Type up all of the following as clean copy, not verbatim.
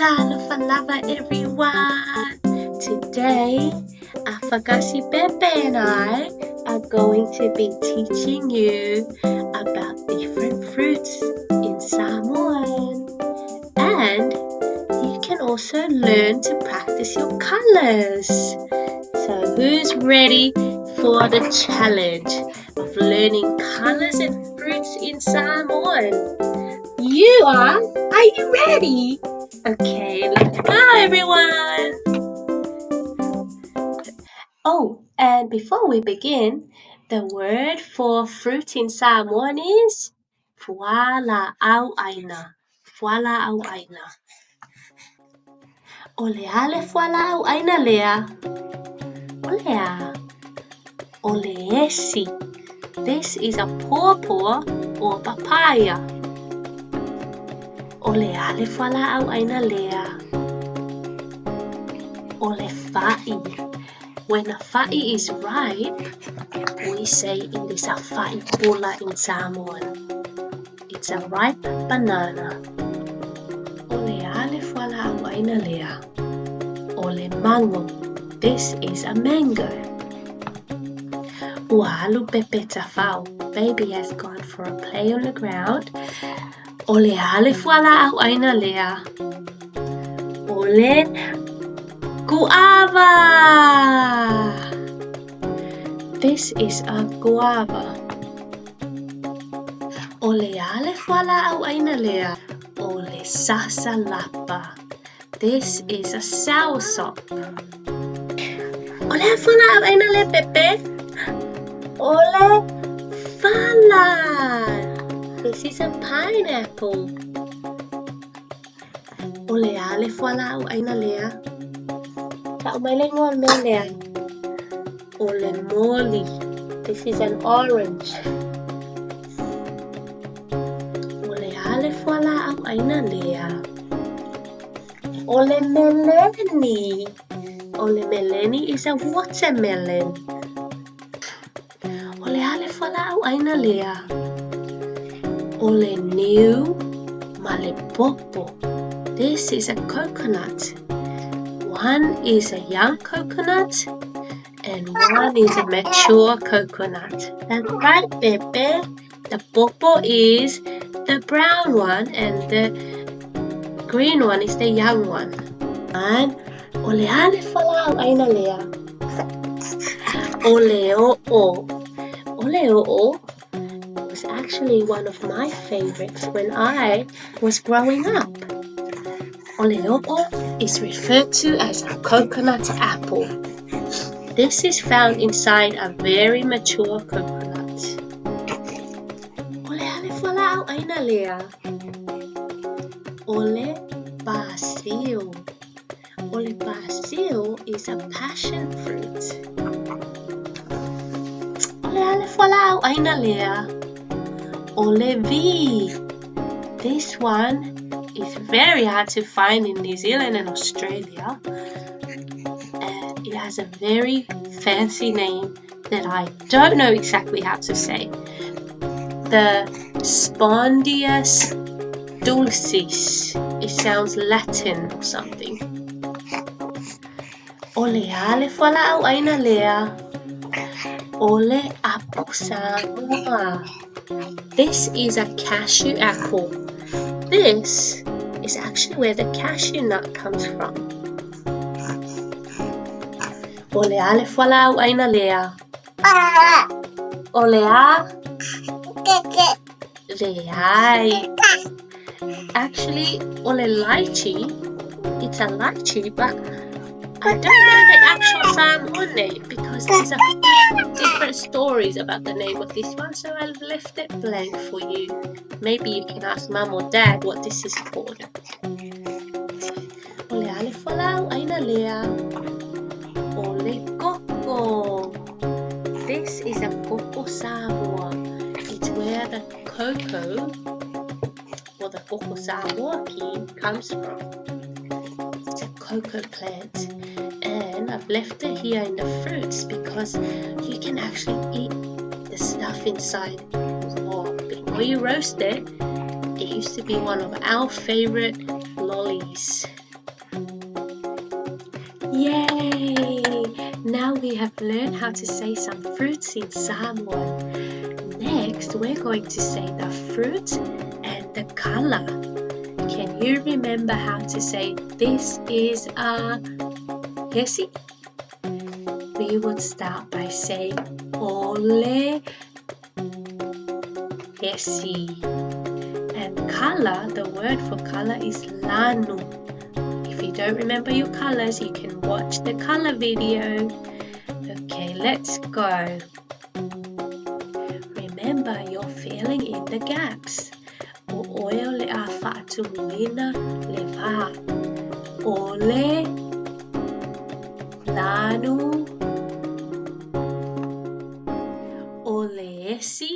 Talofa lava everyone! Today, Afakasi Pepe and I are going to be teaching you about different fruits in Samoan. And you can also learn to practice your colors. So who's ready for the challenge of learning colors and fruits in Samoan? You are? Are you ready? Okay, let's go everyone! Oh, and before we begin, the word for fruit in Samoan is fuala'au'aina. Fuala'au'aina. O le a le fuala'au'aina lea? O le a? O le esi. This is a pawpaw or papaya. O le a le fuala'au'aina lea? O le fa'i. When a fa'i is ripe, we say it is a fa'i pula in Samoan. It's a ripe banana. O le a le fuala'au'aina lea? O le mago. This is a mango. Ua alu Pepe tafau. Baby has gone for a play on the ground. O le a le fuala'au'aina lea? O le guava! This is a guava. O le a le fuala'au'aina lea? O le sasalapa. This is a soursop. O le a fuala'au'aina lea, Pepe? O le fala! This is a pineapple. O le a le fuala'au'aina lea? Ta'u mai le igoa o le mea lea. O le moli. This is an orange. O le a le fuala'au'aina lea? O le meleni. O le meleni is a watermelon. O le a le fuala'au'aina lea? O le niu ma le popo. This is a coconut. One is a young coconut and one is a mature coconut. That's right, Pepe. The popo is the brown one and the green one is the young one. And o le a le fuala'au'aina lea? O le o'o. O le o'o was actually one of my favorites when I was growing up. O le o'o is referred to as a coconut apple. This is found inside a very mature coconut. O le a le fuala'au'aina lea? O le pasio. O le pasio is a passion fruit. O le a le fuala'au'aina lea? O le vi. This one is very hard to find in New Zealand and Australia. And it has a very fancy name that I don't know exactly how to say. The Spondias dulcis. It sounds Latin or something. O le a le fuala'au'aina lea? O le apo Samoa. This is a cashew apple. This is actually where the cashew nut comes from. O le a le fuala'au'aina lea? O le a? Leai. Actually, o le lychee, it's a lychee, but I don't know the actual Samoan name because there's a few different stories about the name of this one, so I've left it blank for you. Maybe you can ask mum or dad what this is called. O le a le fuala'au'aina lea? O le koko. This is a koko Samoa. It's where the cocoa or the koko Samoa comes from. It's a cocoa plant, and I've left it here in the fruits because you can actually eat the stuff inside raw. Before you roast it, it used to be one of our favorite lollies. Yay! Now we have learned how to say some fruits in Samoan. Next, we're going to say the fruit and the color. Can you remember how to say this is a esi? We would start by saying ole esi. And color, the word for color is lanu. If you don't remember your colors, you can watch the color video. Okay, let's go. Remember, you're filling in the gaps. O oe o le a whaatumuina le vā. Ole lanu ole esi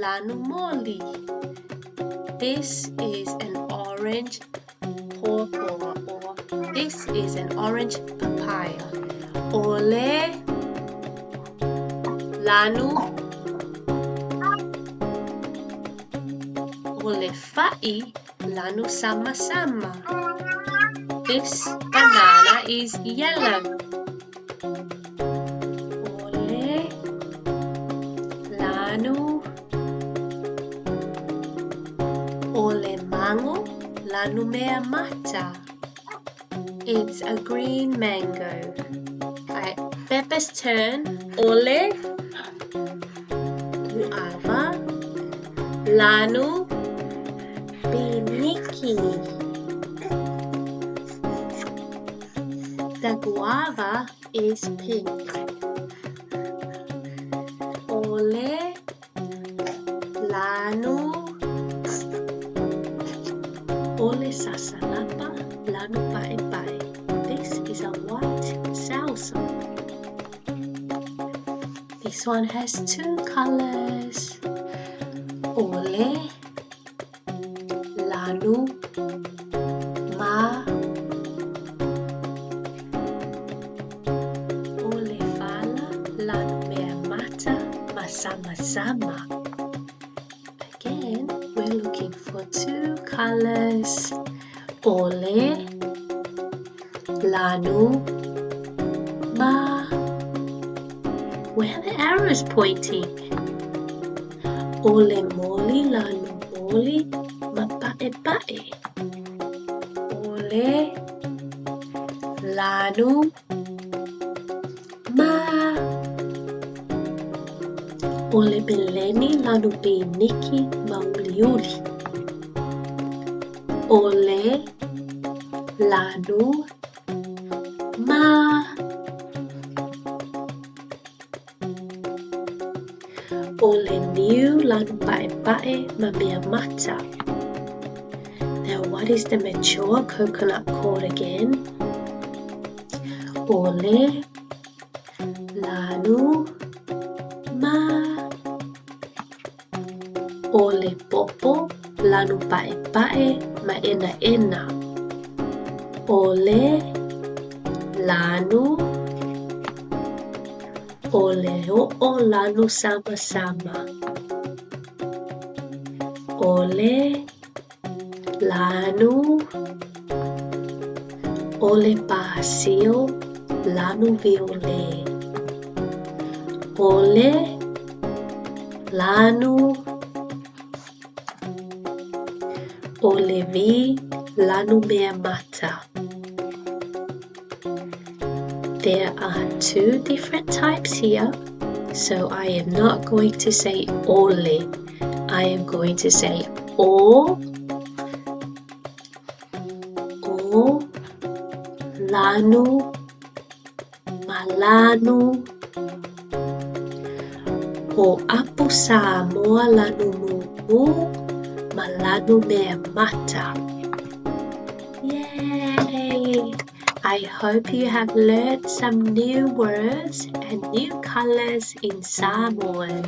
lanu moli. This is an orange pawpaw, or this is an orange papaya. Ole lanu ole fa'i lanu sama sama. This banana is yellow. Ole lanu ole mango lanu mea mata. It's a green mango. Right, Pepper's turn. Ole guava lanu piniki. The guava is pink. Ole lanu ole sasalapa lanu pae pae. This is a white soursop. This one has two colors. Ole lanu ma ole fala lanu mea mata masama sama. Again, we're looking for two colors. Ole lanu ma. Where are the arrows pointing? Ole moli lanu moli ma pa'e pa'e. Ole lanu ma. Ole beleni lanu piniki mauliuli. Ole lanu ma. Ole niu lanu pa'e pa'e ma mea mata. Now, what is the mature coconut called again? Ole lanu ma. Ole popo lanu pa'e pa'e ma ena ena. Ole lanu ole o'o lanu sama sama. Ole lanu ole pasio lanu viole. Ole lanu ole vi lanu mea mata. There are two different types here, so I am not going to say ole. I am going to say o, lanu, malanu, o apu Samoa lanu mumu, malanu mea mata. Yay! I hope you have learned some new words and new colors in Samoan.